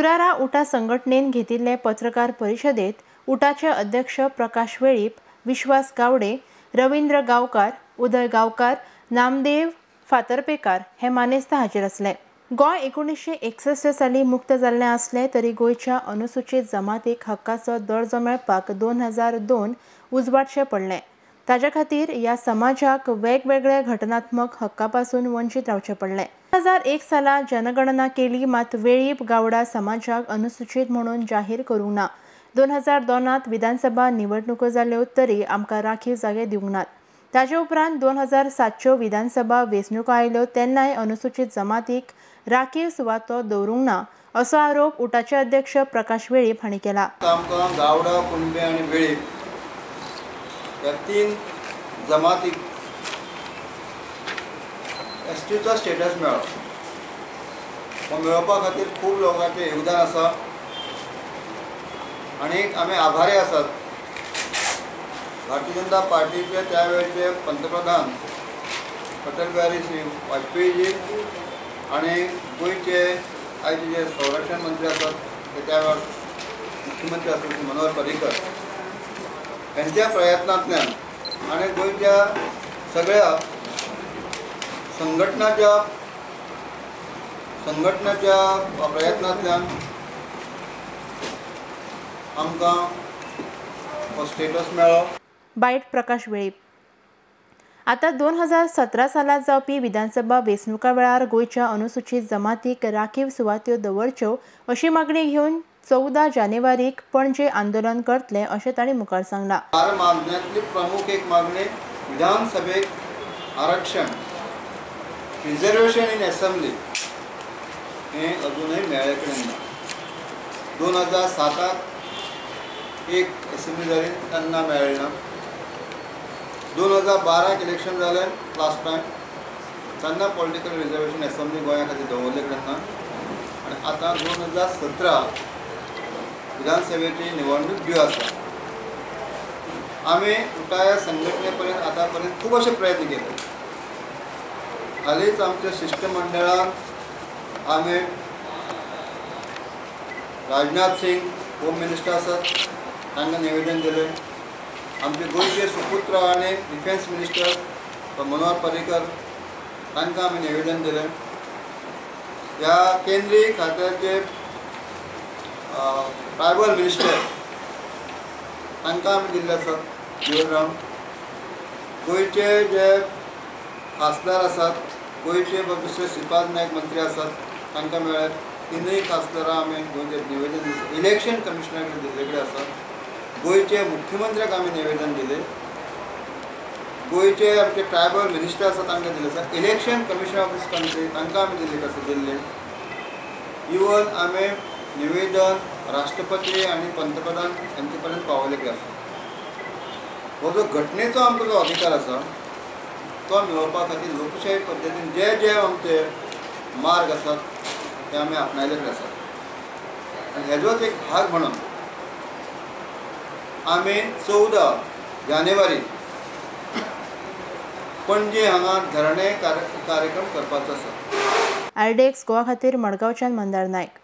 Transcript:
शुक्रारा उटा संघटनेन घेतिल्ले पत्रकार परिशदेत उटाचे अध्यक्ष प्रकाश वेळीप, विश्वास गावडे, रवींद्र गांवकार, उदय गांवकार, नामदेव फातर्पेकार हे मानेस्त हाजीर आसले। गोंय 1961 साली मुक्त जाल्लें आसलें तरी गोंयच्या अनुसूचित जमातीक हक्काचो दर्जो मेळपाक 2002 उजवाडचें पडलें। ताजे खातीर ह्या समाजाक वेगवेगळे घटनात्मक हक्का पासून वंचीत रावचें पडलें। 2001 साला जनगणना केली, मात वेळीप गावडा समाजाक अनुसूचित म्हणून जाहीर करूंक ना। 2002 विधानसभा निवडणुको जाल्यो तरी आमकां राखीव जागे दिवंक नात। ताजे उपरांत 2007 विधानसभा वेंचणुको आयल्यो तेन्नाय अनुसूचित जमातीक राखीव सुवातो दवरूंक ना असो आरोप उटाचे अध्यक्ष प्रकाश वेळीप हांणी केला। आमकां गावडा, कुणबे आनी वेळीप ह्या तीन जमातीक एसटीचो स्टेटस मेळ्ळो। हो मेळोवपा खातीर खूब लोकांचें योगदान आसा आनी आमी आभारी आसात। भारतीय जनता पार्टीचे त्या वेळचे पंतप्रधान अटल बिहारी श्री वाजपेयीजी आनी गोंयचे आयचे जे संरक्षण मंत्री आसात ते त्या वेळार मुख्यमंत्री आसात श्री मनोहर पर्रीकर यांच्या प्रयत्नांतल्यान आनी गोंयच्या सगळ्या संघटनाच्या प्रयत्नांतल्यान आमकां हो स्टेटस मेळ्ळो। बायट प्रकाश वेळीप। आता 2017 सालात जावपी विधानसभा वेंचणुका वेळार गोंयच्या अनुसूचित जमातीक राखीव सुवात्यो दवरच्यो अशी मागणी घेवन 14 जानेवारीक पणजे आंदोलन करतले अशें तांणी मुखार सांगलां। चार मागण्यांतली प्रमुख एक मागणी विधानसभेक आरक्षण, रिजर्वेशन इन असेंब्ली हें अजूनय मेळ्ळे कडेन ना। 2007 एक असेंब्ली जाली तेन्ना मेळ्ळें ना। 2012 इलेक्शन जालें लास्ट टायम तेन्ना पॉलिटिकल रिजर्वेशन असेंब्ली गोंया खातीर दवरले कडेन ना। आनी आतां 2017 विधानसभेची निवडणूक ड्यू आसा। आमी उटाया संघटने पर्यंत आतां पर्यंत खूब अशे प्रयत्न केले। हालींच आमच्या शिश्टमंडळान आमी राजनाथ सिंग होम मिनिस्टर आसात तांकां निवेदन दिलें। आमचे गोंयचे सुपुत्र आनी डिफेन्स मिनिस्टर मनोहर पर्रीकर तांकां आमी निवेदन दिलें। ह्या केंद्रीय खात्याचे ट्रायबल मिनिस्टर तांकां आमी दिल्ले आसात जीवनराम। गोंयचे जे खासदार आसात, गोंयचे दुसरे श्रीपाद नायक मंत्री आसात तांकां मेळ्ळे। तिनूय खासदारां आमी गोंयचे निवेदन दिलें। इलेक्शन कमिशनर कडेन दिल्ले कडेन आसा। गोंयचे मुख्यमंत्र्याक आमी निवेदन दिलें। गोंयचे आमचे ट्रायबल मिनिस्टर आसा तांकां दिलें आसा। Election commissioner of this country तांकां आमी दिल्ले आसा दिल्लें। इवन आमी निवेदन राष्ट्रपती आनी पंतप्रधान हांचे पर्यंत पावयले कडेन आसा। हो जो घटनेचो आमकां जो अधिकार आसा तो मेळोवपा खातीर लोकशाही पद्दतीन जे जे आमचे मार्ग आसात ते आमी आपणायले कडेन आसात। आनी हेजोच एक भाग म्हणून आमी 14 जानेवारी पणजे हांगा धरणे कार्यक्रम करपाचो आसा। आरडीएक्स गोवा खातीर मडगांवच्यान मंदार नायक।